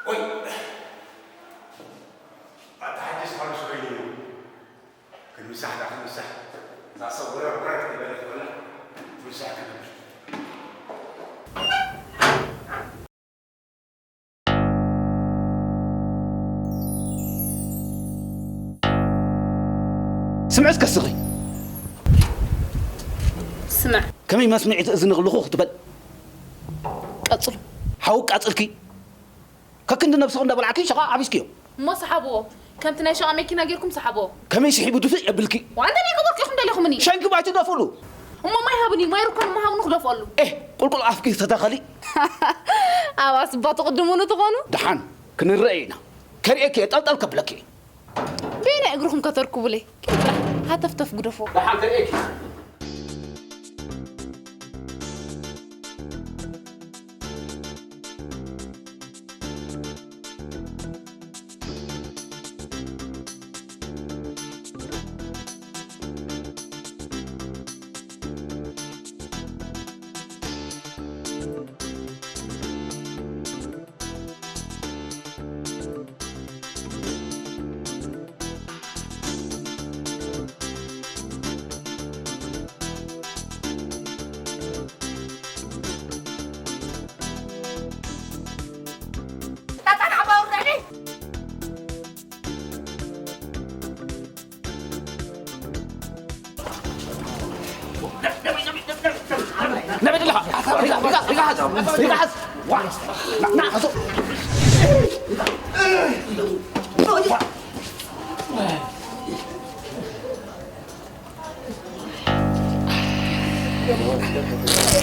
ወይ ኣታ ሕጅስ ሓሩሽ ኮይኑ እዩ። ክንምሳሕ ዳ ክንምሳሕ። እዛ ሰብ ወረር ወረር ትበል ትበላ። ትምሳሕ ክነብር። ስምዒ እስከ ስኺ። ስማዕ። ከመይ መስምዒት እዝኒ ልኹኽ ትበል? ቀጽሉ። ሓው ቃጽልኪ። ከክንዲ ነብስኺ እንዳበላዕኪ ሸቓ ዓቢስክዮ። እሞ ሰሓብዎ። ከምቲ ናይ ሸቓ መኪና ጌርኩም ሰሓብዎ። ከመይ ስሒቡ ድፍእ የብልኪ? ዋንተ ናይ ገበርኩ ኢኹም ደሊኹምኒ። ሸንኪ ባይ ትደፍእሉ። እሞ ማይ ሃብኒ፣ ማይ ርኮን እሞ ሃብኒ ክደፍኣሉ። ኤህ፣ ቁልቁል ኣፍኪ ተተኸሊ። ኣብ ኣስባ ትቕድሙሉ ትኾኑ? ደሓን፣ ክንረአ ኢና። ከርእየኪ እየ፣ ጠልጠል ከብለኪ እየ። በየናይ እግርኹም ከተርኩቡለይ? ኪድ ጥራሕ ሃተፍተፍ ግደፎ። ደሓን ከርእየኪ።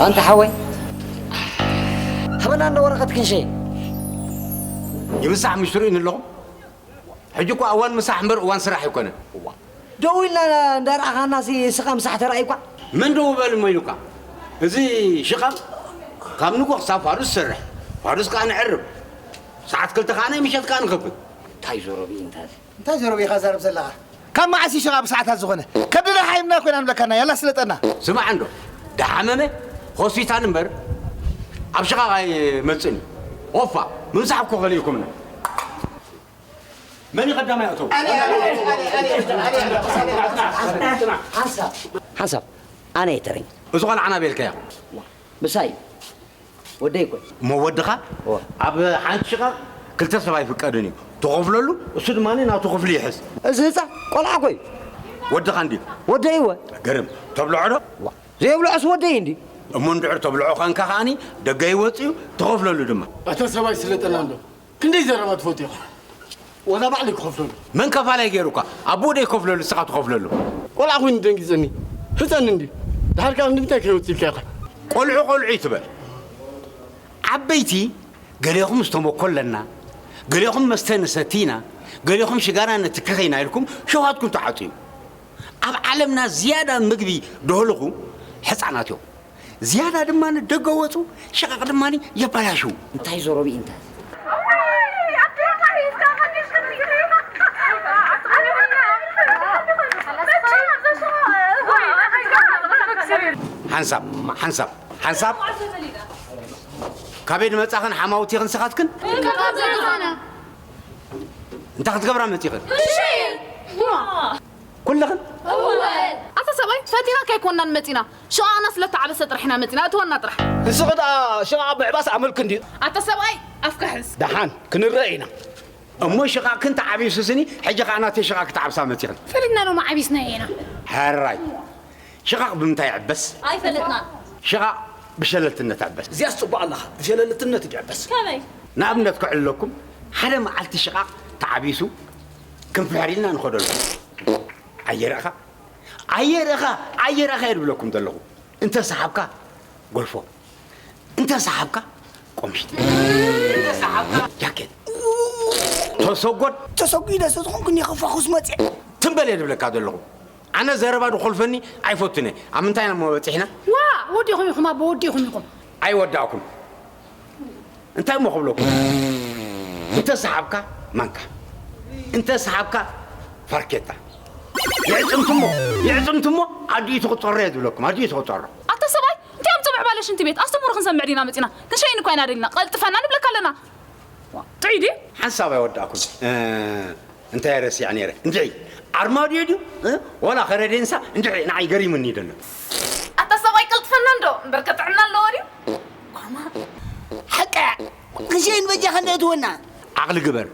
ኣንታ ሓወይ፣ ሃበና እንዶ ወረቐት ክንሸይ። ይምሳሕ ምሽ ትርእዩኒ ኣለኹም? ሕጂ እኮ እዋን ምሳሕ እምበር እዋን ስራሕ ኣይኮነን። ደው ኢልና እንዳረኣኻናሲ ስኻ ምሳሕ ተራእዩ እኳ። መን ደው በል እሞ ኢሉካ? እዚ ሽቓቕ ካብ ንጎ ክሳብ ፋዱስ ዝሰርሕ፣ ፋዱስ ከኣ ንዕርብ። ሰዓት ክልተ ከኣ ናይ ምሸት ከኣ ንኸፍት። እንታይ ዞሮ ብኢንታት? እንታይ ዘረባ ኢኻ ዛረብ ዘለኻ? ካብ መዓስ እዩ ሽቓቕ ብሰዓታት ዝኾነ? ከብድና ሓይምና ኮይና ንብለካና፣ ያላ ስለጠና። ስማዕ እንዶ፣ ደሓመመ ሆስፒታል እምበር ኣብ ሽቓቕ ኣይመጽእን እዩ። ኦፋ፣ ምምሳሕ እኮ ከሊእኩምና። መን እዩ ቀዳማይ ኣእተው? ሓንሳብ፣ ሓንሳብ፣ ኣነ እየ ተረኛ። እዚ ቆልዓ ናበይ ኢልካያ? ምሳይ ወደይ እኮ እዩ። እሞ ወድኻ እወ። ኣብ ሓንቲ ሽቓቕ ክልተ ሰብ ኣይፍቀድን እዩ። ትኸፍለሉ፣ እሱ ድማ ናቱ ክፍሊ ይሕዝ። እዚ ህፃን ቆልዓ እኮ እዩ። ወድኻ እንድዩ። ወደይ እወ። ገርም፣ ተብልዖ ዶ? ዋ፣ ዘየብልዖስ ወደይ እንድዩ። እሞ እንድሕር ተብልዖ ኸንካ ከኣኒ ደገ ይወፅእ እዩ፣ ትኸፍለሉ ድማ። ኣታ ሰብኣይ ስለጠና እንዶ፣ ክንደይ ዘረባ ትፈቱ ኢኻ? ዋላ ባዕለይ ክኸፍለሉ። መን ከፋላይ ገይሩካ? ኣቦኡ ዶ ይከፍለሉ፣ ንስኻ ትኸፍለሉ? ቆልዓ ኮይኑ ደንጊጸኒ። ህጻን እንድዩ። ድሓር ከኣ ንምንታይ ከይወጽእ ኢልካ ኢኻ? ቆልዑ ቆልዑ ይትበል። ዓበይቲ፣ ገሌኹም ዝተመኮ ኣለና፣ ገሌኹም መስተ ንሰቲ ኢና፣ ገሌኹም ሽጋራ ነትክኽ ኢና ኢልኩም ሸውሃትኩም ትዓጽዩ። ኣብ ዓለምና ዝያዳ ምግቢ ደህልኹ ሕጻናት እዮም። ዝያዳ ድማ ንደገ ወጹ፣ ሽቓቕ ድማ የበላሽዉ። እንታይ ዞሮ ብኢንታት? ሓንሳብ፣ ሓንሳብ፣ ሓንሳብ። ካበይ ንመጻኽን ሓማውቲኽን ስኻትክን? እንታይ ክትገብራ መጺኽን? ኩልኽን? እወ። ኣታ ሰብኣይ፣ ፈቲና ከይኮንና ንመጺና። ሽቓቕና ስለ ተዓበሰ ጥራሕ ኢና መጺና። እትወና ጥራሕ። ንስኺ ደኣ ሽቓቕ ምዕባስ ኣመልኪ እንድዩ። ኣታ ሰብኣይ፣ ኣፍካ ሕዝ። ደሓን፣ ክንረአ ኢና። እሞ ሽቓቕክን ተዓቢሱ ስኒ፣ ሕጂ ኸኣ ናተይ ሽቓቕ ክትዓብሳ መጺኽን። ፈሊጥና ሎሚ ዓቢስናዮ ኢና። ሕራይ። ሽቓቕ ብምንታይ ይዕበስ? ኣይፈለጥናን። ሽቓቕ ብሸለልትነት ይዕበስ። እዚኣስ ጽቡቕ ኣለኻ። ብሸለልትነት እዩ ዝዕበስ። ከመይ? ንኣብነት ከዕልለኩም፣ ሓደ መዓልቲ ሽቓቕ ተዓቢሱ ክንፍሕር ኢልና ንኸደሉ። ኣየርእኻ፣ ኣየርእኻ፣ ኣየርእኻ እየ ዝብለኩም ዘለኹ። እንተ ሰሓብካ ጎልፎ፣ እንተ ሰሓብካ ቆምሽጥ፣ እንተ ሰሓብካ ጃኬት። ተሰጎድ። ተሰጒደ ስለ ዝኾንኩ እኔ ክፋኹስ መፅእ። ትም በል እየ ዝብለካ ዘለኹ። ኣነ ዘረባ ዝኾልፈኒ ኣይፈቱን እየ። ኣብ ምንታይ ኢና እሞ በፂሕና? ዋ፣ ወዲኹም ኢኹም ኣቦ፣ ወዲኹም ኢኹም። ኣይወዳእኩን። እንታይ እሞ ክብለኩም? እንተ ሰሓብካ ማንካ፣ እንተ ሰሓብካ ፋርኬታ። የዕጽምቲ እሞ፣ የዕጽምቲ እሞ ኣዲኡ ትቕጸሮ እየ ዝብለኩም፣ ኣዲኡ ትቕጸሮ። ኣታ ሰብኣይ፣ እንታይ ኣምጽእ ምዕባለ ሽንቲ ቤት? ኣስተምህሮ ክንሰምዕ ዲና መጺና? ክንሸይን እኳ ኢና ደሊና። ቀልጥፈና ንብለካ ኣለና። ጥዑይ ድዩ? ሓንሳብ ኣይወዳእኩን። እ፣ እንታይ ረሲዐ ነይረ? እንድዒ፣ ኣርማድዮ ድዩ? እ? ዋላ ከረዴንሳ? እንድዒ፣ ንዓይ ገሪሙኒ ደሎ። ኣታ ሰብኣይ ቀልጥፈና እንዶ፣ እምበር ከጥዕና ኣለዎ ድዩ? ሓቃ፣ ክሸይን በጃኻ እንደ እትወና። ዓቕሊ ግበር፣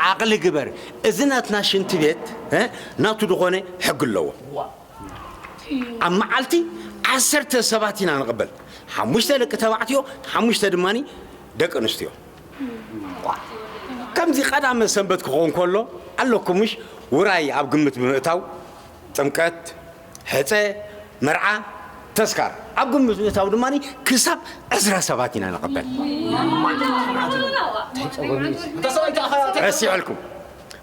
ዓቕሊ ግበር። እዚ ናትና ሽንቲ ቤት፣ እ? ናቱ ዝኾነ ሕጊ ኣለዎ። ኣብ መዓልቲ ዓሰርተ ሰባት ኢና ንቕበል። ሓሙሽተ ደቂ ተባዕትዮ፣ ሓሙሽተ ድማኒ ደቂ ኣንስትዮ። ከምዚ ቀዳመ ሰንበት ክኸውን ከሎ ኣለኩምሽ ውራይ ኣብ ግምት ብምእታው ጥምቀት፣ ሕፀ፣ መርዓ፣ ተስካር ኣብ ግምት ብምእታው ድማ ክሳብ ዕስራ ሰባት ኢና ንቐበል። ረሲዕልኩም፣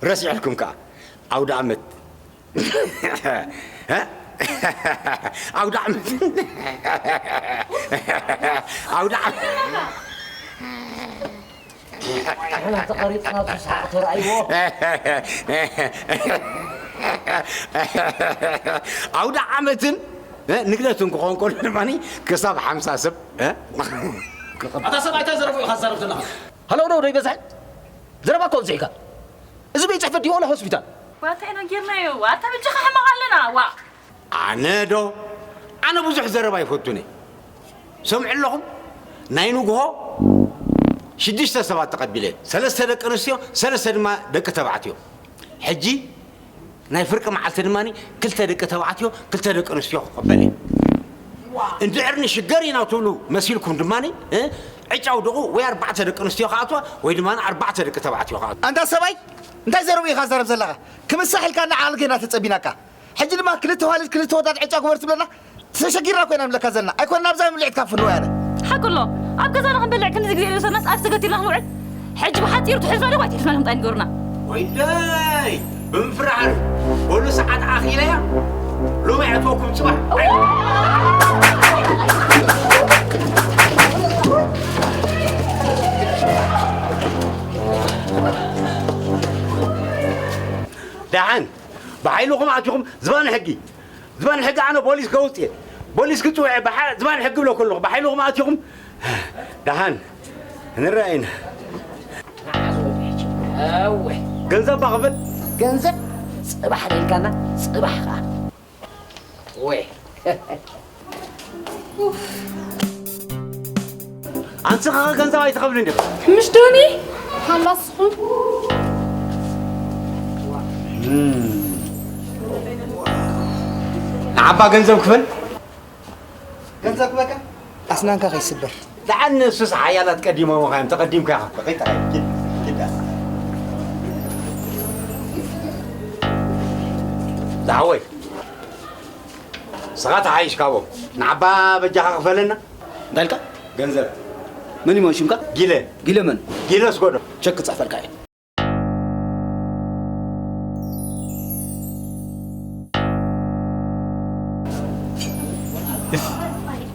ረሲዕልኩም ከዓ ኣውደ ዓመት ኣውደ ዓመት ኣውደ ዓመት ንሕና ተቐሪጽና ብስሓቕ ተራእይዎ። ኣውደ ዓመትን ንግደትን ክኾን ከሎ ድማ ክሳብ ሓምሳ ሰብ ኣታ ሰብኣይ እንታይ ዘረቡ ኢኻ ትዛረብ ዘለኻ? ሃሎ ዶ ዘይበዝሐ ዘረባ እኮ ኣብዚሕካ። እዚ ቤት ጽሕፈት ድዩ ዋላ ሆስፒታል? ዋታ ኢና ጌርናዮ። ዋታ ብጃኻ ሕማቕ ኣለና። ዋ ኣነ ዶ ኣነ ብዙሕ ዘረባ ኣይፈቱን እየ። ሰምዑ ኣለኹም? ናይ ንግሆ ሽዱሽተ ሰባት ተቐቢለ፣ ሰለስተ ደቂ ኣንስትዮ፣ ሰለስተ ድማ ደቂ ተባዕትዮ። ሕጂ ናይ ፍርቂ መዓልቲ ድማ ክልተ ደቂ ተባዕትዮ፣ ክልተ ደቂ ኣንስትዮ ክቕበል እየ። እንድሕር ንሽገር ኢና ትብሉ መሲልኩም ድማ ዕጫ ውደቑ፣ ወይ ኣርባዕተ ደቂ ኣንስትዮ ክኣትዋ ወይ ድማ ኣርባዕተ ደቂ ተባዕትዮ ክኣትዋ። ኣንታ ሰብኣይ እንታይ ዘረቡ ኢኻ ዘረብ ዘለኻ? ክምሳሕ ኢልካ ንዓቕልካ ኢና ተጸቢናካ። ሕጂ ድማ ክልተ ዋልድ ክልተ ወዳት ዕጫ ግበር ትብለና? ተሸጊርና ኮይና ንብለካ ዘለና ኣይኮን ናብዛ ምልዒት ካብ ፍንዋ ያለ ሓቅሎ ኣብ ገዛና ክንበልዕ ክንዚ ግዜ ዝወሰድናስ ኣብ ዝተገቲልና ክንውዕል ሕጂ ብሓፂሩ ትሕዝና ዶ ኣይትሕዝና ልምጣ ንገሩና። ወይደይ ብምፍራሕን በሉ ሰዓት ኣኺለያ ሎሚ ኣትወኩም ፅባሕ ደሓን ብሓይልኹም ኣቲኹም ዝባን ሕጊ ዝባን ሕጊ ኣነ ቦሊስ ከውፅእ እየ። ቦሊስ ክፅውዕ እየ። ብሓ- ዝባን ሕጊ ብለኩ ኣለኹ። ብሓይልኹም ኣቲኹም ደሓን ንረኣይና። እወ። ገንዘብ ባኽብል ገንዘብ ጽባሕ ደልካና ጽባሕ ኸዓ ወይ ኣንስኻ ገንዘብ ኣይትኸብልን ዲኻ? ምሽ ዶኒ? ሃላስኹም? ንዓባ ገንዘብ ክፈል። ገንዘብ ክበካ ኣስናንካ ከይስበር። ደሓን ንሱስ ሓያላት ቀዲሞምኻ እዮም፣ ተቐዲምካ ኢኻ። በቒ ጥራይ፣ ኪድ፣ ኪድ። ዝሓወይ፣ ስኻ ተሓይሽ ካብኦም። ንዓባ በጃኻ ክፈለና። እንታይ ኢልካ? ገንዘብ። መን እዩ ሽምካ? ጊለ። ጊለ መን? ጊለ ኣስገዶም። ቸክ ክጽሕፈልካ እየ።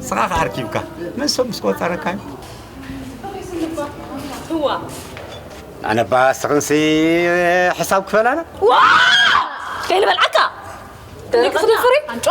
ስኻ ከኣ ኣርኪብካ። መን ሰብ ምስ ቆጸረካ እዩ? ኣነ ባ ስኽንሲ ሕሳብ ክፈላና? ዋ! ከይልበልዓካ። ደቂ ክፍፍሪ? ኣንጫ?